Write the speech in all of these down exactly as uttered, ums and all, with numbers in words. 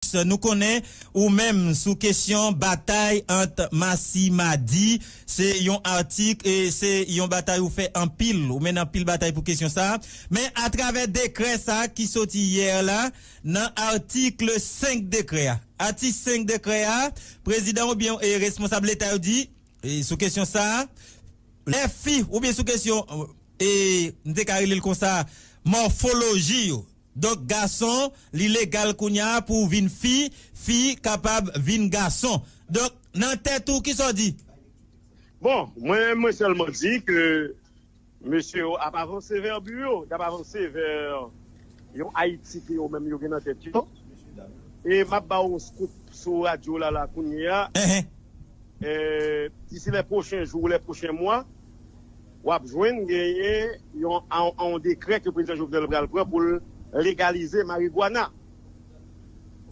Nou konnen ou menm sou kesyon batay ant Masi Madi, se yon atik e se yon batay ou fè anpil, ou mennen anpil batay pou kesyon sa a. Men atravè dekrè sa a ki soti yè la, nan atik senk dekrè a, atik senk dekrè a, prezidan oubyen e, responsab leta yo di e, sou kesyon sa a, lè fi oubyen sou kesyon e, m te ka rele l konsa, mòfoloji yo. Donk gason, li legal kounye a pou w vin fi, fi kapab vin gason. Donk nan tèt ou, kisa w di? Bon, mwen, mwen sèlman di ke mesye yo ap avanse vè bi yo, y ap avanse vè yon Ayiti ke yo menm yo gen nan tèt yo. E m ap ba w yon scoop sou radyo la la kounye a. D'ici les prochains jours, les prochains mois, w ap jwenn genyen yon, yon, yon dekrè ke prezidan Jovenel pral pran pou l legalize marigwana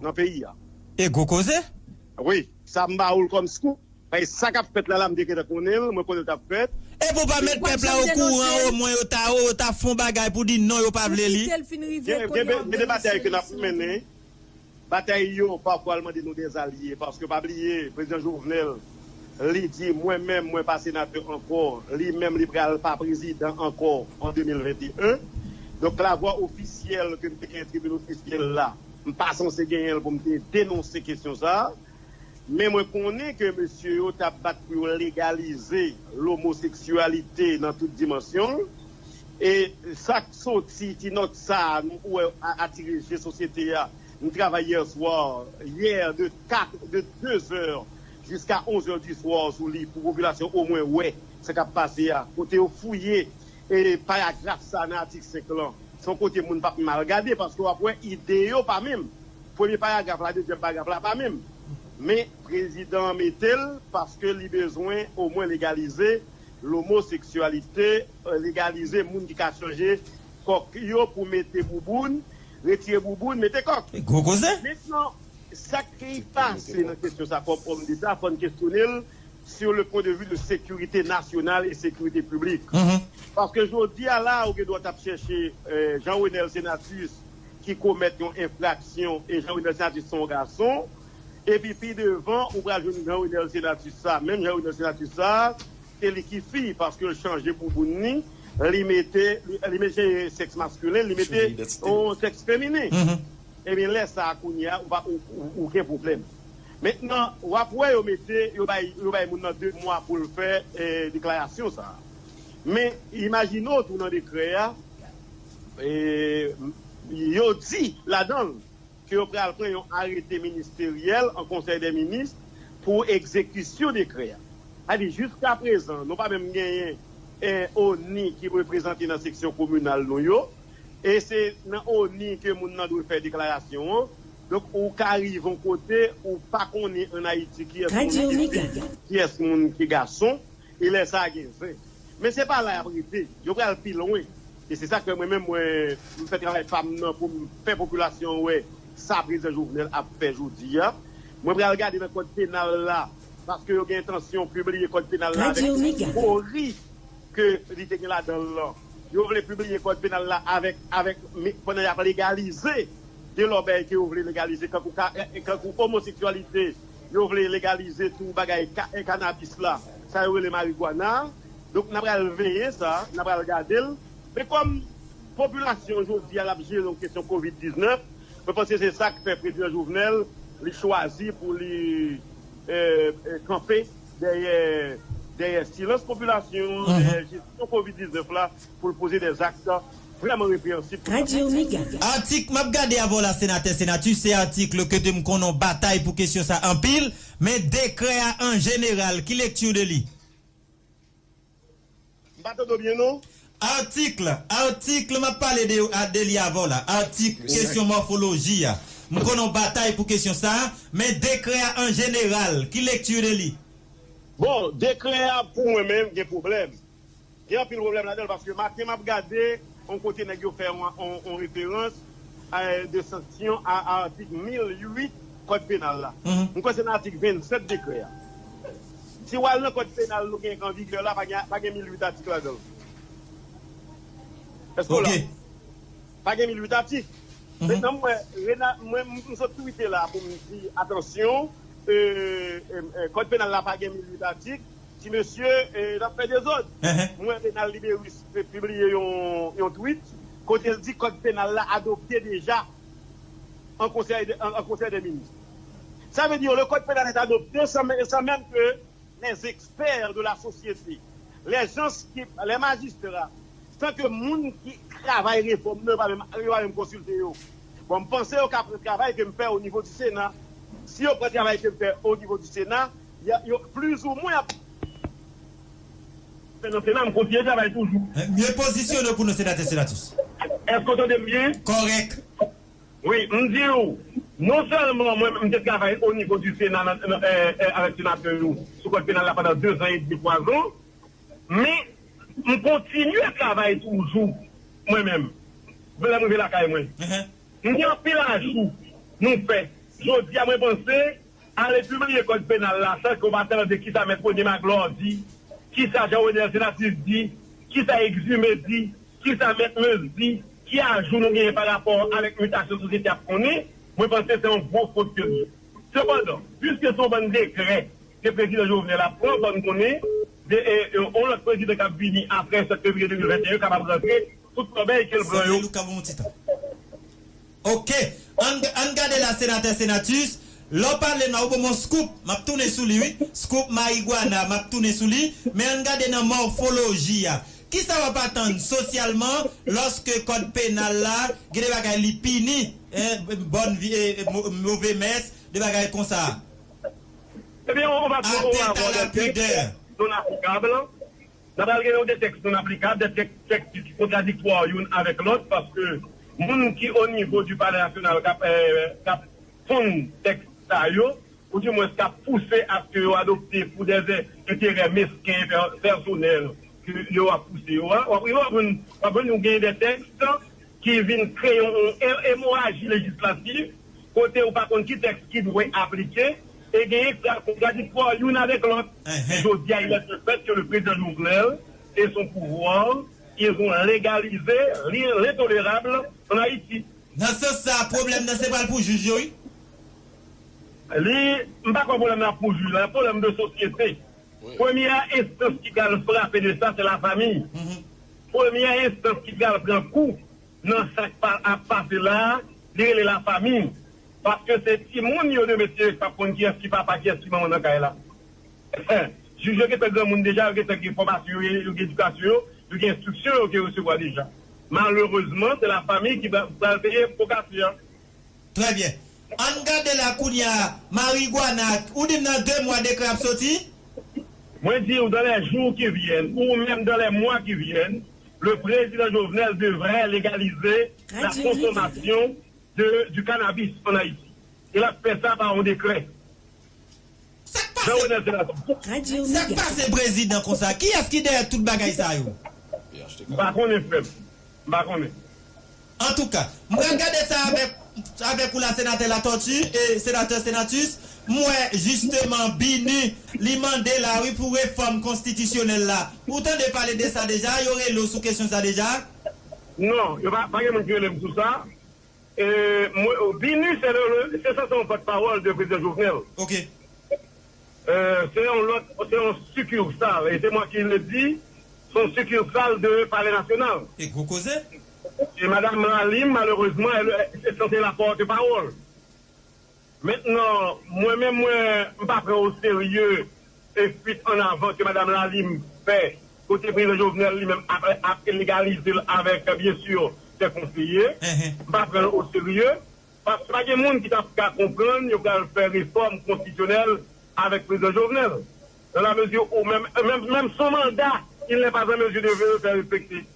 nan peyi a. E gwo koze? Wi, sa m ba ou l kòm scoop. Paske sa k ap fèt la la, m te gentan konnen l, mwen konnen l t ap fèt. E pou pa met pèp la okouran, omwen yo ta, yo ta fè yon bagay pou di non, yo pa vle li. Gen, gen, gen de batay ke n ap mennen. Batay yo, pafwa, l mande nou dèzalye. Paske pa bliye, prezidan Jovenel, li di, mwen menm, mwen pa senatè ankò. Li menm, li pral pa prezidan ankò an de mil venteyen. Donk, lavwa ofisyèl ke m te gen tribin ofisyèl la, m pa sanse genyen l pou m te denonse kesyon sa a. Men mwen konnen ke mesye yo t ap bat pou yo legalize lomoseksyalite nan tout dimansyon l. E sa k soti, ti nòt sa a, nou wè a- atire je sosyete a. M travay yè swa, yè de kat, de de zè jiska onz è di swa sou li pou popilasyon omwen wè sa k ap pase a. Kote yo fouye e paragraf sa nan atik senk lan. Se yon kote moun p ap menm al gade, paske w ap wè ide yo pa menm. Premye paragraf la, dezyèm paragraf la pa menm. Men prezidan an mete l paske li bezwen omwen legalize lomoseksyalite, eh, legalize moun ki ka chanje kòk yo pou mete bouboun, retire bouboun, mete kòk. Gwo koze. Mentnan, sa ki pase nan kesyon sa kòm òm deta, fò n kesyone l sur le point de vue de sécurité nationale et sécurité publique. Paske jodi a la, ou gen dwa t ap chèche eh, Jean Renel Senatus ki komèt yon enfraksyon, e Jean Renel Senatus se yon gason, epi pi devan, ou pral jwenn Jean Renel Senatus sa, menm Jean Renel Senatus sa, se li ki fi, paske l chanje bouboun ni, li mete, li, li mete sèks maskilen, li mete yon sèks feminen. Ebyen, lè sa a, kounye a, ou, pa, ou, ou, ou gen pwoblèm. Mentnan, w ap wè yo mete, yo bay, yo bay moun nan de mwa pou l fè eh, deklarasyon sa a. Men, imajine w tou nan dekrè a, eh, yo di ladan l ke yo pral pran yon arete ministeryèl an konsèy dè minis pou egzekisyon dekrè a. Sa di, jiskaprezan, nou pa menm genyen eh, ONI ki reprezante nan seksyon kominal nou yo. E se nan ONI ke moun nan dwe fè deklarasyon an. Donk, ou ka rive yon kote, ou pa konnen ann Ayiti kiyès moun ki fi, kiyès moun ki gason, e lè sa a gen zen. Men se pa la y ap rete, yo pral pi lwen. E se sa k fè mwen menm, mwen, m fè travay pa m nan pou m fè popilasyon an wè sa prezidan Jovenel ap fè jodi a. Mwen pral gade nan kòd penal la, paske yo gen entansyon pibliye kòd penal la avèk teori ke li te gen ladan l lan. Yo vle pibliye kòd penal la avèk, avèk, pandan y ap legalize de lòbèy ke yo vle legalize, kankou, kankou omoseksyalite, yo vle legalize tou bagay ka, kanabis la, sa yo rele marigwana. Donk, n a pral veye sa, n a pral gade l. Men kòm popilasyon jodi a l ap jere yon kesyon kovid diznèf, mwen panse se sa k fè prezidan Jovenel, li chwazi pou li eh, eh, kanpe dèyè, dèyè silans popilasyon an, dèyè jesyon kovid diznèf la, pou l poze dè zak vrèman repreyansib kont sa. Atik m ap gade avè w la, senatè Senatus, se atik ke te m konnen w batay pou kesyon sa anpil, men dekrè a an jeneral, ki lekti w de li? M pa tande w byen non. Atik, atik m ap pale de, de li avè w la. Atik kesyon mòfoloji a. M konnen w batay pou kesyon sa a, men dekrè a an jeneral, ki lekti w de li? Bon, dekrè a pou mwen menm gen pwoblèm. Gen anpil pwoblèm ladan l paske maten m ap gade yon kote nèg yo fè yon, yon, yon referans eh, de sanksyon a, a atik mil uit kòd penal la. M kwè se nan atik vennsèt dekrè a. Si w al nan kòd penal nou gen an vigè la, pa gen, pa gen mil uit atik ladan l. Èske w la? Pa gen mil uit atik. Mentnan, m wè Rena, mwen, m, m sot twite la pou m di, atansyon, e, e, e, kòd penal la pa gen mil uit atik, ti mesye, e, n ap fè dezòd. M wè Renald Liberus pibliye yon, yon tweet kote l di kòd penal la adopte deja an konsèy de, an, an konsèy de minis. Sa vle di, le code pénal est adopté sans, sans même que les experts de la société, les gens qui, les magistrats, sans que moun ki travay refòm nan, yo pa menm, yo pa menm konsilte yo. Bon, m panse yo ka pran travay ke m fè o nivo di Sena. Si yo pran travay ke m fè o nivo di Sena, y a, yo plizoumwen ap fè nan Sena, m kontinye travay toujou. Mye pozisyone pou nou, senatè Senatus. Èske w tande m byen? Kòrèk. Wi, m di w, non sèlman mwen, m te travay o nivo di Sena nan, nan, eh, eh, avèk senatè yo sou kòd penal la pandan de zan edmi, twa zan, men m kontinye travay toujou, mwen menm, lè m rive lakay mwen. M gen anpil ajou nou fè. Jodi a, mwen panse, ale pibliye kòd penal la san ke w pa tande kisa Mèt René Magloire di, kisa Jean Renel Senatus di, kisa Exumé di, kisa Mèt Meuse di, ki ajou nou genyen pa rapò avèk mitasyon sosyete ap konnen, mwen panse se yon gwo fot ke l ye. Sepandan, piske se yon bann dekrè ke prezidan Jovenel ap pran, fò n konnen, de, e, e, yon lòt prezidan k ap vini apre sèt fevriye de mil venteyen kapab rantre, tout lòbèy ke l pran yo. Sanble nou ka ban yon ti tan. Ok. Ann, ann gade la, senatè Senatus. Lè w pale m la, ou ban m yon scoop, m ap tounen sou li, wi. Scoop marigwana, m ap tounen sou li. Men ann gade nan mòfoloji a. Kisa w ap atann sosyalman lòske kòd penal la gen de bagay li pini, eh, bòn vi, eh, mo-, move mès, de bagay konsa? Ebyen, on va, on va avoir des textes non applicables. N ap pral gen yon de tèks non aplikab, de tèks, tèks ki kontradiktwa youn avèk lòt, paske moun ki o nivo di Palè Nasyonal k ap, eh, k ap fonn tèks sa yo, oudimwens k ap pouse a ce que yo adopte pou des enterè mesken, pè-, pèsonèl, ke yo ap pouse yo a. W ap, w ap jwenn, w ap jwenn nou gen de tèks ki vin kreye yon, yon e-, emoraji lejislatif, kote ou pa konn ki tèks ki dwe aplike, e genyen k pral kontradiktwa youn avèk lòt. Jodi a, il est un fait que le président Jovenel et son pouvoir, ils ont légalisé l'in-, l'intolérable en Haïti. Nan sans sa, pwoblèm nan se pral pou jij yo, wi. Li, m pa kwè pwoblèm nan pou jij la, pwoblèm de sosyete. Premyè enstans ki pral frape de sa, se lafanmi. Premyè enstans ki pral pran kou nan sa k pa, ap pase la a, li rele lafanmi. Paske se timoun yo de mesye k ap konn kiyès ki papa, kiyès ki manman nan kay la. Jij yo gentan granmoun deja, yo gentan gen fòmasyon yo, yo gen edikasyon yo, yo gen enstriksyon yo ke yo resevwa deja. Malerezman, se lafanmi ki pral, pral peye po kase a. Trè byen. Ann gade la kounye a, marigwana, ou di m nan de mwa dekrè ap soti? Mwen di w, dans les jours qui viennent, ou même dans les mois qui viennent, le président Jovenel devrait légaliser la consommation de, du cannabis en Haïti. E l ap fè sa pa yon dekrè. Sa k pase? Jean Renel Senatus. Sa k pase prezidan konsa? Kiyès ki dèyè tout bagay sa yo? M pa konnen, frè m. M pa konnen. Antouka, m pral gade sa avèk, avèk ou la, senatè Latortue, e senatè Senatus. M wè, jisteman, BINUH, li mande la, wi, pou refòm konstitisyonèl la. Ou tande pale de sa deja? Yo rele w sou kesyon sa deja? Non, yo pa, pa gen moun ki rele m sou sa. E, mwen, BINUH, se le, le, se sanse yon pòtpawòl de prezidan Jovenel. Ok. Euh, se yon lòt, se yon sikirsal. E se mwen ki le di, se yon sikirsal de Palais National. E gwo koze. E Madam Lalim, malerezman, elle, se sanse la pòtpawòl. Mentnan, mwen menm, mwen, m pa pran o serye e fuit an avan ke Madam Lalim fè, kote prezidan Jovenel li menm ap, ap legalize l avèk, byen si, de konseye. M pa pran l o serye, paske pa gen moun ki t ap ka konprann yo pral fè refòm konstitisyonèl avèk prezidan Jovenel. Dans la mesure où même, même, même son mandat, il n'est pas en mesure de le faire respecter.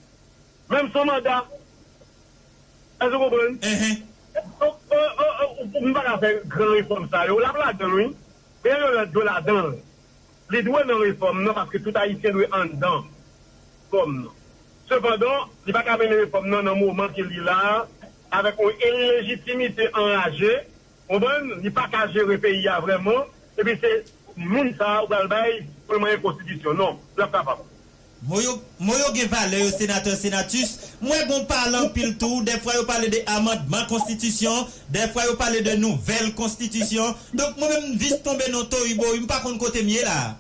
Menm son manda. Èske w konprann? Donk, euh, euh, euh, ou, m pa ka fè gran refòm sa yo. L ap ladan l, wi. Prezidan Jovenel dwe ladan l. Li dwe nan refòm nan, paske tout Ayisyen dwe anndan refòm nan. Sepandan, li pa ka mennen refòm nan nan moman ke li la a, avèk yon ilejitimite anraje, konprann, li pa ka jere peyi a vrèman, epi se moun sa a ou pral bay pou l manyen konstitisyon. Non, l ap kapab. Mo yo, mo yo gen valè yo, senatè, senatus. M wè gon pale anpil tou. Dèfwa yo pale de amandman konstitisyon, dèfwa yo pale de nouvèl konstitisyon. Donk, mwen menm, m jis tonbe nan toyiboyi, m pa konn kote m ye la.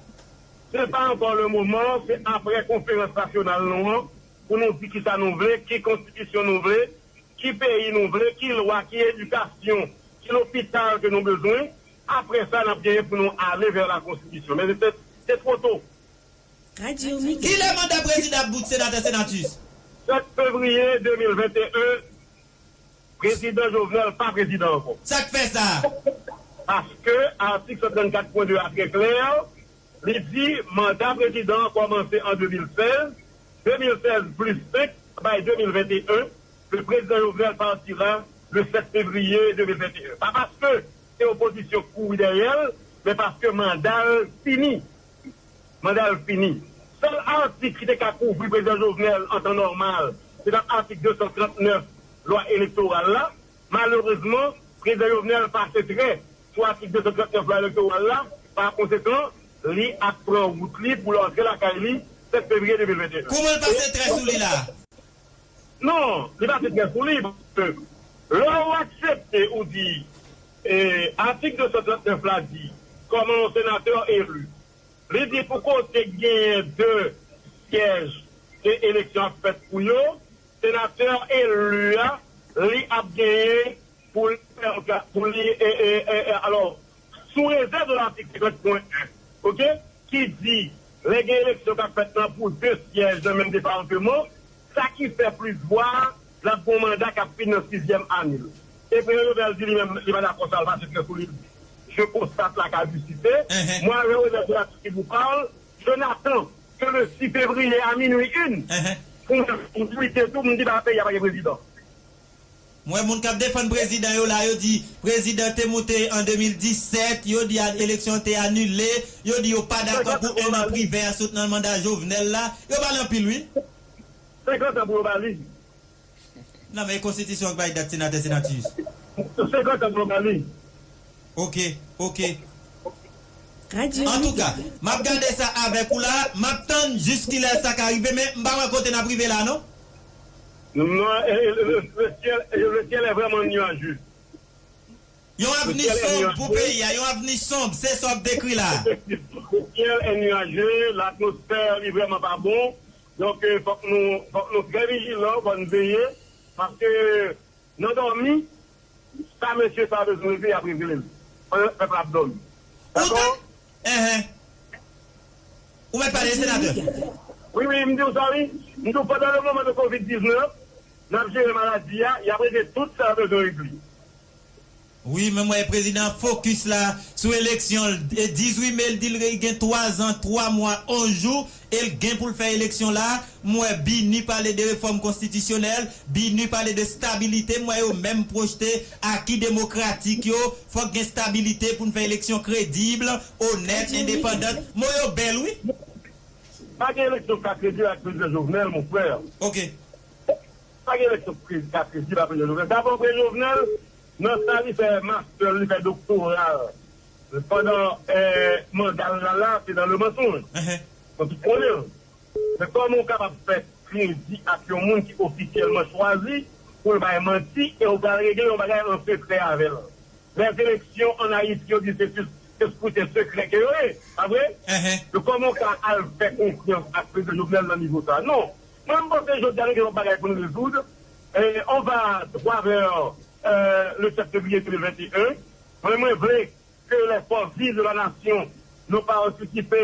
Se pa ankò le moman, se apre konferans nasyonal nou an, pou nou di kisa nou vle, ki konstitisyon nou vle, ki peyi nou vle, ki lwa, ki edikasyon, ki lopital ke nou bezwen. Apre sa, n ap genyen pou nou ale vè la konstitisyon. Men se, se two to. Kilè manda prezidan ap bout, senatè, senatus? Sèt fevriye de mil venteyen, prezidan Jovenel pa prezidan ankò. Sa k fè sa? Paske atik san trannkat pwen de a trè klè, li di manda prezidan an kòmanse an de mil sèz, de mil sèz plis senk bay de mil venteyen, le prezidan Jovenel partira le sèt fevriye de mil venteyen. Pa paske se opozisyon k kouri dèyè l, men paske manda l fini. Manda l fini. Sèl atik ki te ka kouvri prezidan Jovenel an tan nòmal, se t ap atik de san trannèf lwa elektoral la. Malerezman, prezidan Jovenel pase trè sou atik de san trannèf lwa elektoral la. Pa konsekan, li ap pran wout li pou l antre lakay li sèt fevriye de mil venteyen. Kouman l pase trè sou li la? Non, li pase trè sou li, paske lè w aksepte ou di, e, atik de san trannèf la di, kòman yon senatè eli, li di pou kote genyen de syèj ke eleksyon ap fèt pou yo, senatè eli a, li ap genyen pou li, pou li, e, e, e, e, alò, sou rezèv de latik senkant pwen en, oke, ki di, lè gen eleksyon k ap fèt nan pou de syèj nan menm depatman, sa ki fè plis vwa, l ap gen yon manda k ap fin nan sizyèm ane l. E prezidan Jovenel di li menm, li pa dakò sa, l pase trè sou li. Je constate la caducité. Moi, je réserve la qui vous parle. Je n'attends que le six février à minuit une. Pou mwen, pou m tweete tou, m di ba peyi a pa gen prezidan. M wè moun k ap defann prezidan yo la, yo di prezidan te moute an de mil disèt, yo di a, eleksyon te anile, yo di yo pa dakò pou en an privè a sot nan manda Jovenel la. Yo pale anpil, wi. Senkant an pou yo ba li. Non, men e konstitisyon k bay dat, senatè, senatus. Senkant an pou yo ba li. Ok, ok. Antouka, m ap gade sa avèk ou la, m ap tann jiskilè sa ka rive, men m pa wè kote n ap rive la, non. Non, e, e, le, le ciel, e, le ciel est vraiment nuageux. Yon avni sonb pou peyi a, yon avni sonb, se sa w ap dekri la. Le ciel est nuageux, l'atmosphère li vrèman pa bon. Donk, e, fòk nou, fòk nou trè vijilan, fòk nou veye, paske nan dòmi, sa mesye sa yo bezwen regle, y ap regle l. Pandan pèp la ap dòmi. Dakò? Enhen. Ou mèt pale, senatè. Wi, wi, m di w sa, wi. M di w, pandan le moman de kovid diznèf, n ap jere maladi a, y ap regle tout sa yo bezwen regle. Wi, men m wè prezidan an fokis la sou eleksyon. E dizuit me, l di l gen twa zan, twa mwa, onz jou, e l gen pou l fè eleksyon la. M wè BINUH pale de refòm konstitisyonèl, BINUH pale de stabilite. M wè yo menm pwojte aki demokratik yo. Fòk gen stabilite pou n fè eleksyon kredib, onèt, endepandan. Mo yo bèl, wi. Pa gen eleksyon k ka kredib ak prezidan Jovenel, mon frè. Ok. Pa gen eleksyon k ka kredib ak prezidan Jovenel. Dabò, prezidan Jovenel, nan sa li fè mastè l, li fè doktora l pandan, eh, manda l la, la, se nan le mansonj. Enhen. Nou tout konnen l. Men kòman w kapab fè kredi ak yon moun ki ofisyèlman chwazi pou l bay manti e w pral regle yon bagay an sekrè avè l? Lèzeleksyon ann Ayiti, yo di se, se, se skriten sekrè ke yo ye, pa vre? Enhen. Donk, kòman w ka al fè konfyans ak prezidan Jovenel nan nivo sa a? Non. Mwen, m panse jodi a, nou gen yon bagay pou n rezoud. E, on va droit vers, euh, le sept février deux mille vingt et un. Mwen, mwen vle ke les forces vives de la nation nou pa patisipe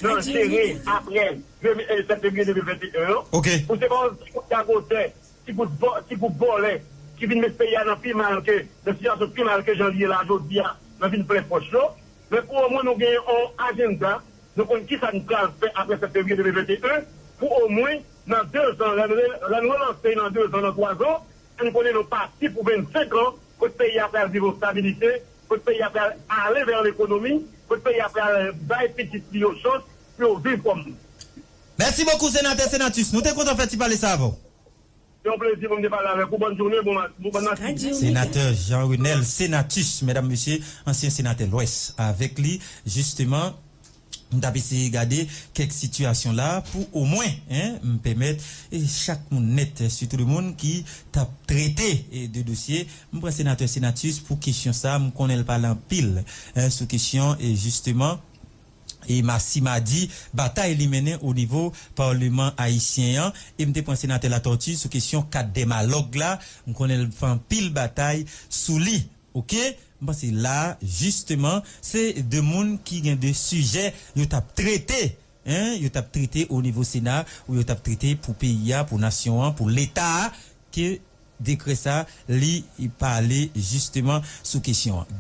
nan jere apre de mil, eh, sept février deux mille vingt et un an. Ok. Pou se pa yon ti kout gagotè, ti kout vò-, ti kout vòlè ki vin met peyi a nan pi mal ke, nan sitiyasyon pi mal ke jan li ye la jodi a, nan vin plen pòch yo. Men pou omwen nou gen yon ajanda, nou konn kisa nou pral fè apre sept février deux mille vingt et un, pou omwen nan de zan, lè nou, lè nou relanse nan de zan, nan twa zan, nou konnen nou pati pou vennsenk an, kot peyi a pral viv yon stabilite, kot peyi a pral ale vè lekonomi, kot peyi a pral bay pitit li yo chans pou yo viv kòm moun. Mèsi bokou, senatè, senatus. Nou te kontan fè ti pale sa avè w. Se yon plezi pou m te pale avèk ou. Bòn jounen, bon ma-, bon, bòn matinè. Senatè Jean Renel Senatus, medam, mesye, ansyen senatè Lwès. Avèk li, jisteman, M t ap eseye gade kèk sitiyasyon la pou omwen, en, m pèmèt e chak moun nèt, sitou de moun ki t ap trete e de dosye. M pran senatè Senatus pou kesyon sa, m konnen l pale anpil, en, sou kesyon e jisteman e masi madi batay li mennen o nivo Palman ayisyen an, e m te pran senatè Latortue sou kesyon kat dè malòg la, m konnen l fè anpil batay sou li. Oke, m panse la, jisteman, se de moun ki gen de sijè yo t ap trete, en, yo t ap trete o nivo Sena, ou yo t ap trete pou peyi a, pou nasyon an, pou Leta a, ke dekrè sa, li pale jisteman sou kesyon an.